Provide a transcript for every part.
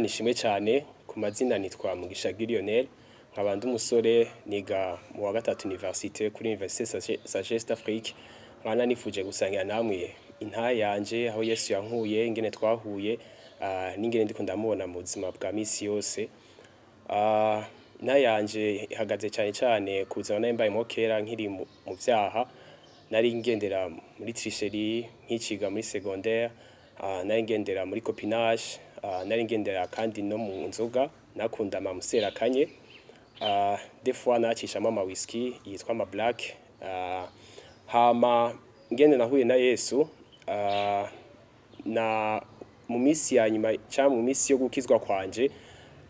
Imana ishimwe cyane. Ku mazina nitwa Mugisha Lionel, nkaba ndi umusore niga mu wa gatatu université kuri Université Sagesse d'Afrique. Nkaba nifuje gusangira namwe intahe yanje, aho Yesu yankuye, ingene twahuye, n'ingene ndiko ndamubona mu buzima bwa misi yose. Intahe yanje ihagaze cyane cyane ku buzima nari mbayemwo kera nkiri mu vyaha. Nari ngendera muri tricherie nkiciga muri secondaire, nari ngendera muri copinage, nari ngendera kandi no mu nzoga, nakunda ama Amstel akanye. Des fois nacishamo ama whisky yitwa ama black. Hama ngene nahuye na Yesu, na mu misi ya nyuma cyangwa mu misi yo gukizwa kwanje,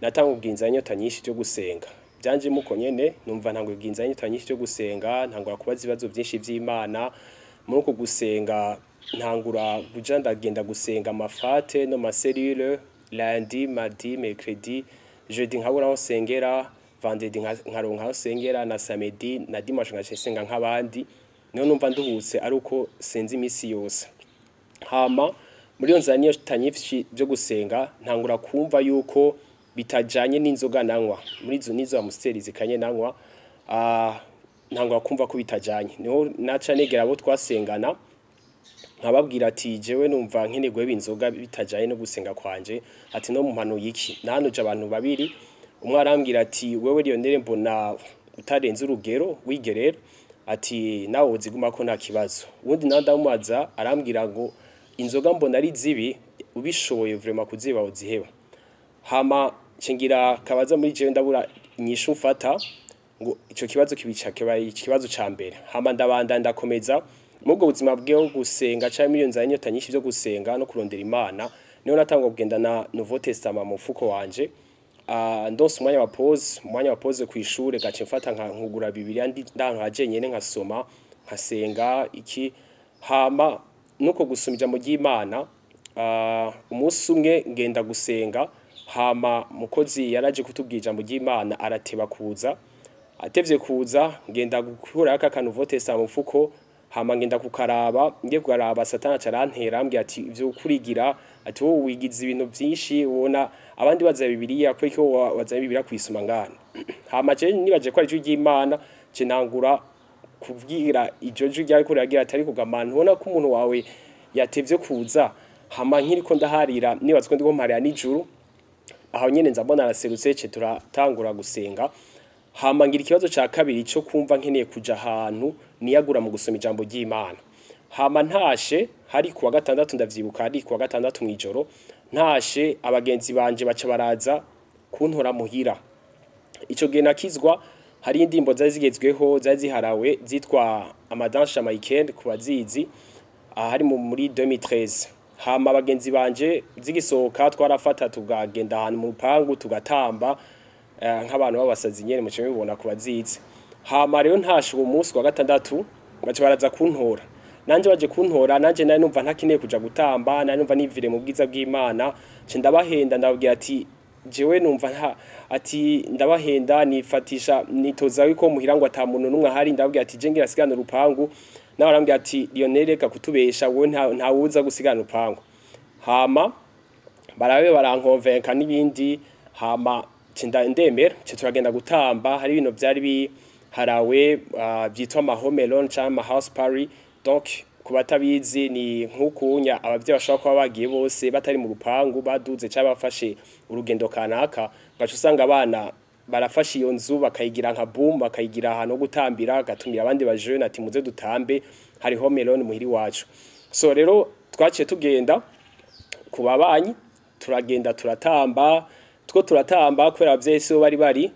natanga ubwinza inyota nyinshi byo gusenga. Byanje muko nyene numva ntango ubwinza inyota nyinshi byo gusenga, ntangura kubaza ibibazo byinshi by'Imana. Muri uko gusenga ntangura kuja ndagenda gusenga amafate no ma cellule, lundi, mardi, mercredi, jeudi nkabura aho sengera, vendredi nkaronka aho sengera, na samedi na dimanche ngaca nsenga nk'abandi. Niho numva nduhutse ari uko senze imisi yose. Hama muri iyo nzira n'inyota nyinshi byo gusenga, ntangura kumva yuko bitajanye n'inzoga nanywa, muri izo nizo Amstel zikanye nanywa. Ntangura kumva ko bitajanye. Niho naca negera abo twasengana, nkababwira ati: "Jewe numva nkeneye guheba inzoga, bitajanye no gusenga kwanje." Ati: "No mu iki?" Nahanuje abantu babiri. Umwe arambwira ati: "Wewe Lionel, mbona utarenze urugero wigerera." Ati: "Nawe woziguma ko nta kibazo." Uwundi nawe ndamubaza, arambwira ngo: "Inzoga mbona ari zibi, ubishoboye vraiment kuziba uziheba." Hama ngira kabaza muri jewe, ndabura inyishu mfata ngo ico kibazo kibica kibaye ikibazo ca mbere. Hama ndabanda ndakomeza muri ubwo buzima bwo gusenga canke muri iyo nzara n'inyota nyinshi vyo gusenga no kurondera Imana. Niho natangura kugenda na Nouveau Testament mu mufuko wanje. Ndonse umwanya wa pause, umwanya wa pause kw'ishure, gace mfata nka nkugura Bibiliya, ndi ndahantu ha jenyene, nkasoma, nkasenga iki. Hama nuko gusoma ijambo ry'Imana, umunsi umwe ngenda gusenga, hama mukozi yaraje kutubwira ijambo ry'Imana arateba kuza. Atevye kuza, ngenda gukura aka Nouveau Testament mu mufuko, hama ngenda kukaraba. Ngiye kukaraba, Satani acarantera, ambwira ati: "Ivyo ukurigira," ati, "wowe wigize ibintu vyinshi, ubona abandi baza Bibiliya, ko iko wazanye Bibiliya kuyisoma ngana." Hama je nibaje ko ari ijwi ry'Imana, ce ntangura kubwira iryo jwi ryariko riragira ati: "Ariko gamana, ntubona ko umuntu wawe yatevye kuza?" Hama nkiriko ndaharira, nibaza ko ndiko mparira nijuru, aho nyene nza mbona araserutse, ce turatangura gusenga. Hama ngira ikibazo ca kabiri co kumva nkeneye kuja ahantu niyagura mu gusoma ijambo ry'Imana. Hama ntashe, hari kuwa gatandatu, ndavyibuka, hari kuwa gatandatu mw'ijoro. Ntashe, abagenzi banje baca baraza kuntora muhira. Ico gihe nakizwa, hari indirimbo zari zigezweho, zari ziharawe, zitwa ama danse jamaïcaine, ku bazizi. Aha hari muri 2013. Hama abagenzi banje zigisohoka, twarafata tugagenda ahantu mu rupangu tugatamba, nk'abantu b'abasazi nyene, muce mubibona ku bazizi. Hama rero ntashe uwo munsi wa gatandatu, baca baraza kuntora. Nanje baje kuntora, nanje nari numva ntakeneye kuja gutamba, nari numva nivire mu bwiza bw'Imana. Nce ndabahenda, ndababwira ati: "Jewe numva nta," ati ndabahenda, nifatisha nitoza yuko muhira ngo ata muntu n'umwe ahari. Ndababwira ati: "Je ngira sigana urupangu." Nawe arambwira ati: "Lionel, reka kutubesha, wowe nta wuza gusigana urupangu." Hama barabe barankonvenka n'ibindi, hama nce ndemera, nce turagenda gutamba. Hari ibintu vyari biharawe, vyitwa ama home alone canke ama house party. Donc ku batabizi, ni nk'ukunya abavyeyi bashobora kuba bagiye bose, batari mu rupangu, baduze canke bafashe urugendo kanaka, ugaca usanga abana barafashe iyo nzu bakayigira nka boum, bakayigira ahantu ho gutambira, bagatumira abandi ba jeune ati: "Muze dutambe, hari home alone muhira iwacu." So rero twaciye tugenda ku babanyi, turagenda turatamba. Two turatamba kubera abavyeyi sibo bari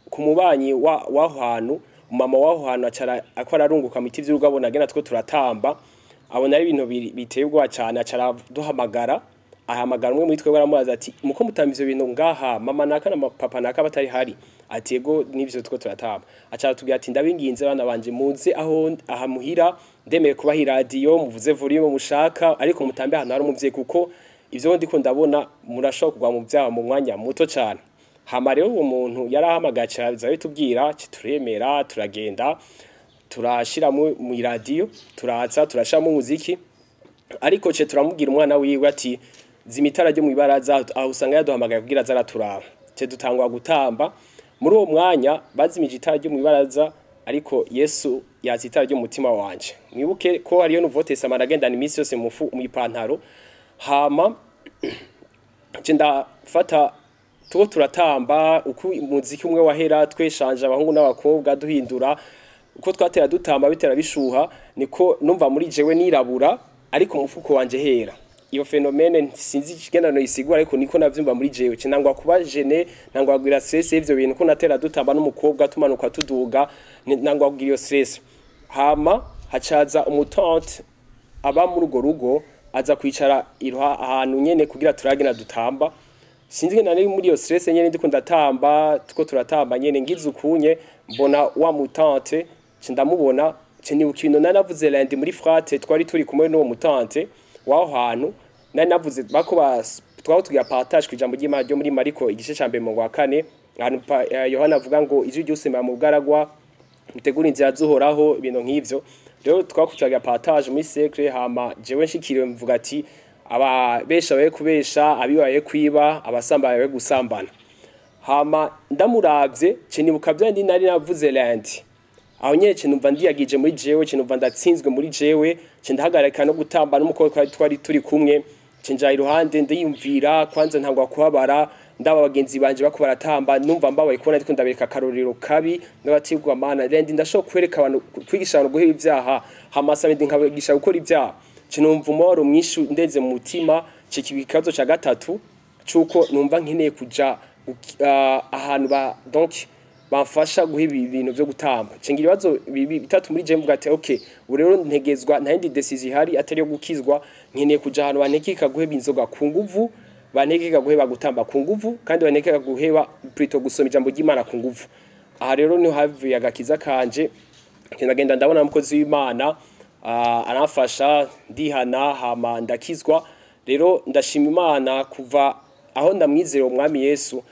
ku mubanyi w'aho hantu, umama w'aho hantu acara ako ararunguka mu biti vy'urugo, abona agenda two turatamba, abona ari ibintu biteye ubwoba cane, aca araduhamagara. Ahamagara umwe muri twebwe, aramubaza ati: "Muko mutamba ivyo bintu ngaha, mama naka na papa naka batari hari?" Ati: "Ego, nivyo two turatamba." Aca aratubwira ati: "Ndabinginze bana banje, muze aho aha muhira, ndemeye kubaha iradiyo, muvuze volume mushaka, ariko mutambe ahantu hari umuvyeyi, kuko ivyo ndiko ndabona murashobora kugwa mu vyaha mu mwanya muto cane." Hama rero uwo muntu yarahamagaye aca bitubwira, turemera, turagenda, turashiramo mu iradiyo, turaza turashiramo umuziki. Ariko ce turamubwira umwana wiwe ati: Zimitara ryo mwibaraza aho usanga yaduhamagaye kugira zaraturaba, ce dutangwa gutamba. Muri uwo mwanya bazimije itara ryo mwibaraza, ariko Yesu yatsa itara ryo mu mutima wanje. Mwibuke ko hariyo Nouveau Testament agendana iminsi yose mu ipantaro. Hama nce ndafata, tuwo turatamba uko umuziki umwe wahera, tweshanje abahungu n'abakobwa duhindura uko twatera dutamba, bitera bishuha, niko numva muri jewe nirabura, ariko umufuko wanje hera. Iyo phénomène sinzi ikigenda no isigura, ariko niko navyumva muri jewe. Nangwa kuba gêné, nangwa kugira stress y'ivyo bintu, ko natera dutamba n'umukobwa, tumanuka tuduga, nangwa kugira iyo stress. Hama hacaza umu tante aba muri urwo rugo, aza kwicara iruha ahantu nyene kugira turagena dutamba. Sinzi ngene nari muri iyo stress nyene, ndiko ndatamba, tuko turatamba nyene, ngize ukunye mbona wa mu tante, nce ndamubona, nce nibuka ibintu nari navuze lundi muri frate. Twari turi kumwe n'uwo mu tante w'aho hantu, nari navuze bako twaba tugira partage ku ijambo ry'Imana ryo muri Mariko igice ca mbere mu wa kane, ahantu Yohana avuga ngo ijwi ry'usema mu bwaragwa, mutegura inzira zuhoraho, ibintu nk'ivyo. Rero twakutaga partage muri cercle. Hama jewe nshikiriwe mvuga ati: "Ababesha baye kubesha, abibaye kwiba, abasambana baye gusambana." Hama ndamuravye, ce nibuka bya ndi nari navuze lundi. Aho nyene ce numva ndiyagije muri jewe, ce numva ndatsinzwe muri jewe, ce ndahagarika no gutamba n'umukobwa twari turi kumwe, ce nja iruhande ndiyumvira. Kwanza ntangwa kubabara, ndaba bagenzi banje bako baratamba, numva mbabaye kubona ariko ndabereka akarorero kabi. N'abatigwa mana lundi ndashobora kwereka abantu, kwigisha abantu guheba ivyaha, hama samedi nkabigisha gukora ivyaha. Ce numva umubabaro mwinshi ndeze mu mutima. Ce kiba ikibazo ca gatatu cuko numva nkeneye kuja ahantu ba donc bamfasha guheba ibintu vyo gutamba. Cengira ibibazo bitatu muri je, mvuga ati: "Okay, ubu rero ntegezwa, nta yindi décision ihari atari yo gukizwa. Nkeneye kuja ahantu bantekeka guheba inzoga ku nguvu, bantekeka guheba gutamba ku nguvu, kandi bantekeka guheba plutôt gusoma ijambo ry'Imana ku nguvu." Aha rero niho havuye agakiza kanje. Ndagenda ndabona umukozi w'Imana, aramfasha, ndihana, hama ndakizwa. Rero ndashima Imana, kuva aho ndamwizera umwami Yesu,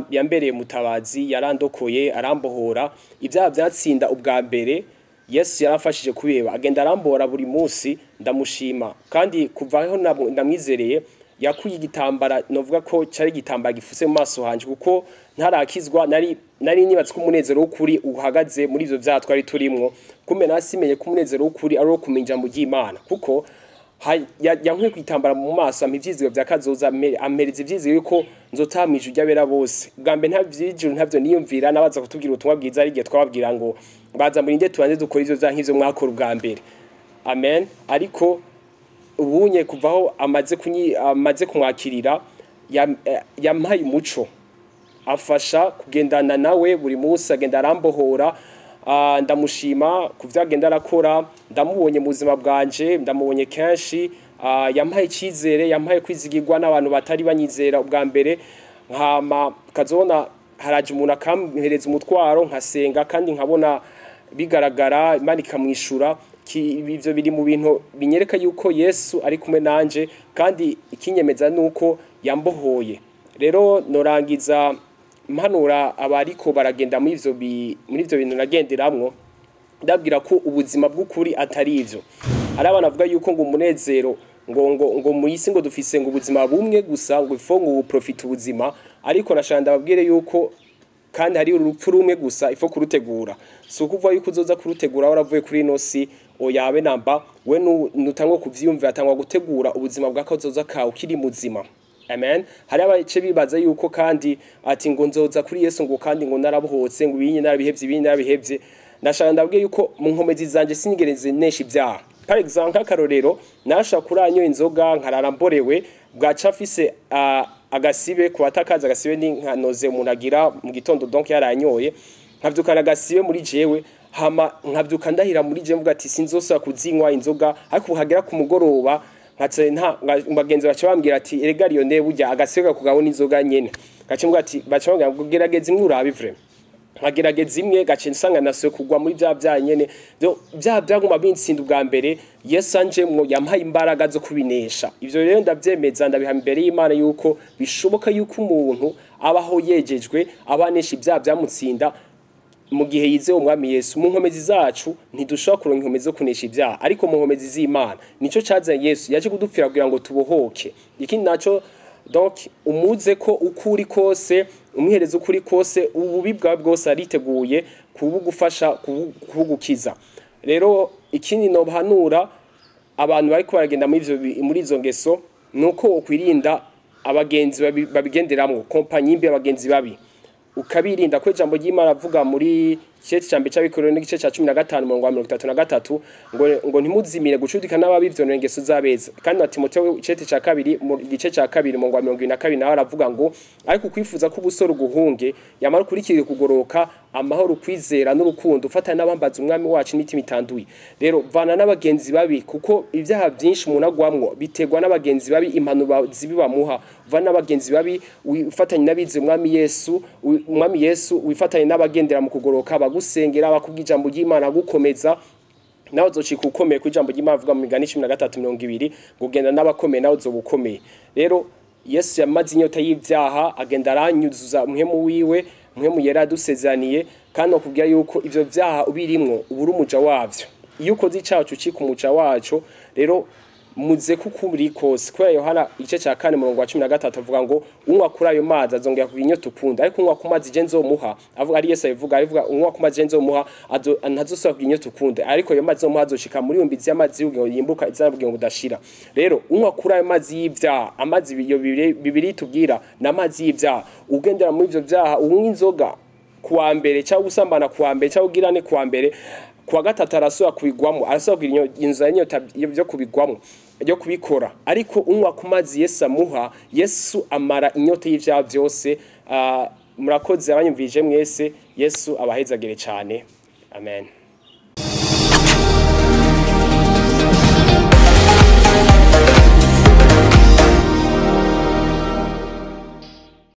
yambereye mutabazi, yarandokoye, arambohora. Ibyaha byatsinda ubwa mbere, Yesu yaramfashije kubeba, agenda arambora buri munsi. Ndamushima. Kandi kuva aho ndamwizereye, yakuye igitambara, novuga ko cyari igitambara gifuse mu maso hanje, kuko ntarakizwa nari nibatse ko umunezero w'ukuri uhagaze muri ivyo vyaha twari turimwo. Kumbe nasimenye ko umunezero w'ukuri ari uwo kumenya ijambo ry'Imana, kuko yankuye kwitambara mu maso, ampa ivyizigiro vya kazoza, ampereza ivyizigiro yuko nzotaha mw'ijuru ry'abera bose. Bwa mbere nta vy'ijuru ntavyo niyumvira. Nabaza kutubwira ubutumwa bwiza, ari igihe twababwira ngo baza murinde tubanze dukora ivyo vyaha nk'ivyo mwakora ubwa mbere. Amen. Ariko ubunye kuvaho amaze kumwakirira, yampaye umuco, afasha kugendana nawe buri munsi, agenda arambohora. Ndamushima ku vyo agenda arakora. Ndamubonye mu buzima bwanje, ndamubonye kenshi. Yampaye icyizere, yampaye kwizigirwa n'abantu batari banyizera ubwa mbere. Nkama kazona haraje umuntu akampereza umutwaro, nkasenga kandi nkabona bigaragara, Imana ikamwishura. Ivyo biri mu bintu binyereka yuko Yesu ari kumwe nanje, kandi ikinyemeza nuko yambohoye. Rero norangiza mpanura abariko baragenda muri ivyo bintu nagenderamwo, ndabwira ko ubuzima bw'ukuri atari ivyo. Hari abantu bavuga yuko ngo umunezero ngo mu isi ngo dufise ngo ubuzima bumwe gusa, ngo ifo ngo uprofite ubuzima. Ariko nashaka ndababwire yuko kandi hari urupfu rumwe gusa, ifo kurutegura. Si ukuvuga yuko uzoza kurutegura waravuye kuri ino si, oya, habe namba. We nutangwa kuvyiyumvira, atangwa gutegura ubuzima bwa kazoza kawe ukiri muzima. Amen. Hari abace bibaza yuko kandi ati ngo nzoza kuri Yesu, ngo kandi ngo narabohotse, ngo ibinyi narabihevye, ibinyi narabihevye. Ndashaka ndabwiye yuko mu nkomezi zanje sinigereze nesha ibyaha. Par exemple, nk'akarorero, nashaka kuranyo inzoga nkarara mborewe, bwaca afise agasibe. Ku batakaza agasibe ni nka nausée umuntu agira mu gitondo, donc yaranyoye, nkavyukana agasibe muri jewe. Hama nkavyuka ndahira muri jewe, mvuga ati sinzosubira kuzinywa inzoga. Ariko hagera ku mugoroba nkaca nta bagenzi baca bambwira ati: "Erega Lionel, burya agasibe kakugabona inzoga nyene." Gaca mvuga ati, baca bambwira ngo gerageza imwe urabe vraiment. Nkagerageza imwe, gace nsanga nasuye kugwa muri bya bya nyene bya byaguma bintsinda ubwa mbere. Yesu anjemwo, yampaye imbaraga zo kubinesha. Ivyo rero ndavyemeza, ndabiha imbere y'Imana yuko bishoboka yuko umuntu abaho yejejwe, abanesha ibyaha byamutsinda. Mu gihe yizeye umwami Yesu, mu nkomezi zacu ntidushobora kuronka inkomezi zo kunesha ibyaha, ariko mu nkomezi z'Imana nico cazanye Yesu, yaje kudupfira kugira ngo tubohoke. Ikindi naco, donc umuze ko uko uri kose, umwihereza uko uri kose, ububi bwawe bwose ariteguye kubugufasha, kubugukiza. Rero ikindi nobahanura abantu bariko baragenda muri izo ngeso nuko wokwirinda abagenzi babigenderamwo, kompanyi mbi, abagenzi babi ukabirinda, ko ijambo ry'Imana avuga muri igice cya mbere c'Abikorintho n'igice ca 15 umurongo wa 33 ngo ntimuzimire gucudika n'ababi, vyonona ingeso z'abeza. Kandi na Timoteyo icete ca kabiri mu gice ca kabiri umurongo wa 22 nawe aravuga ngo ariko ukwifuza ko ubusore uguhunge, yamara ukurikire kugoroka, amahoro, ukwizera n'urukundo, ufatana n'abambaza umwami wacu n'imitima itanduye. Rero vana n'abagenzi babi, kuko ibyaha byinshi umuntu agwamwo biterwa n'abagenzi babi, impanuro zibi bamuha. Vana n'abagenzi babi, wifatanye n'abize umwami Yesu, umwami Yesu, wifatanye n'abagendera mu kugoroka, bagusengera, bakubwira ijambo ry'Imana, gukomeza, nawe uzocika ukomeye. Ku ijambo ry'Imana avuga mu Migani 13:20 ngo genda n'abakomeye nawe uzoba ukomeye. Rero Yesu yamaze inyota y'ibyaha, agenda aranyuzuza mpwemu wiwe, mpwemu yera yadusezeraniye. Kandi akubwira yuko ivyo vyaha ubirimwo ubura umuja wavyo. Iyo ukoze icaha ucika umuja waco. Rero muze kuko uri kose, kubera Yohana igice ca 4 umurongo wa 13 avuga ngo unywa kuri ayo mazi azongera kugira inyota ukundi, ariko unywa ku mazi je nzomuha, avuga ari Yesu abivuga, abivuga unywa ku mazi je nzomuha ntazosubira kugira inyota ukundi, ariko ayo mazi nzomuha azoshika muri yumbizi y'amazi y'ubugingo yimbuka izana ubugingo budashira. Rero unywa kuri ayo mazi y'ivyaha, amazi iyo Bibiliya itubwira ni amazi y'ivyaha, ugendera muri ivyo vyaha, unywa inzoga kuwa mbere cyangwa gusambana kuwa mbere cyangwa ugirane kuwa mbere, kuwa gatatu arasubira kubigwamo, arasubira kugira inzara n'inyota yo kubigwamo, yo kubikora. Ariko unywa ku mazi Yesu amuha, Yesu amara inyota y'ivyaha byose. Murakoze abanyumvije mwese, Yesu abahezagire cyane. Amen.